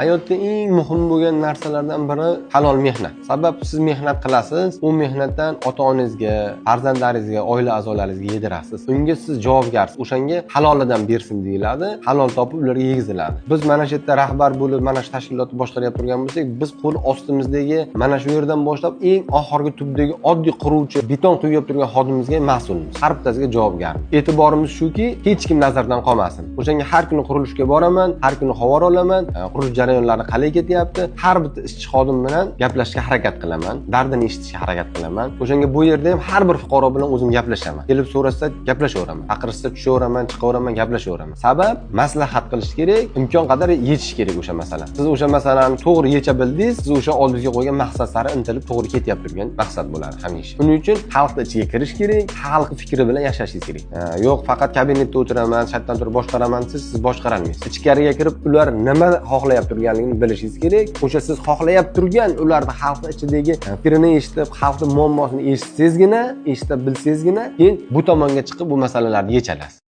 Hayotda eng muhim bo'lgan narsalardan biri halol mehnat. Sabab siz mehnat qilasiz, u mehnatdan ota-onangizga, farzandlaringizga, oila a'zolaringizga yedirasiz. Unga siz javobgarsiz. O'shanga halolidan bersin deyiladi, halol topib ularga yegiziladi. Biz mana shu yerda rahbar bo'lib, mana shu tashkilotni boshqaryapti turgan bo'lsak, biz qo'l ostimizdagi mana shu yerdan boshlab eng oxirgi tubdagi oddiy quruvchi, beton quyib turgan xodimimizga mas'ulmiz. Har bittasiga javobgarmiz. E'tiborimiz shuki, hech kim nazardan qolmasin. O'shanga har kuni qurilishga boraman, har kuni xabar olaman, qurilish jarayonlari qalay ketyapti, har bitta ishchi xodim bilan gaplashishga harakat qilaman, dardini eshitishga harakat qilaman. O'shanga bu yerda ham har bir fuqaro bilan o'zim gaplashaman. Kelib so'rasa gaplashaveraman, chaqirishsa tushaveraman, chiqaveraman, gaplashaveraman. Sabab maslahat qilish kerak, imkon qadar yechish kerak o'sha masalani. Siz o'sha masalani to'g'ri yecha bildingiz, siz o'sha oldingizga qo'ygan maqsad sari intilib to'g'ri ketyapti turgan maqsad bo'ladi hamisha. Buning uchun xalqni ichiga kirish kerak, xalq fikri bilan yashashingiz kerak. Yo'q, faqat kabinetda o'tiraman, chatdan turib boshqaraman desiz, siz boshqarolmaysiz. Ichkariga kirib ular nima xohlayapti turganligini bilishingiz kerak. O'sha siz xohlayap turgan ularni xalqni ichidagi fikrini eshitib, xalqning muammosini eshitsangizgina, eshitib bilsangizgina, keyin bu tomonga chiqib bu masalalarni yecha olasiz.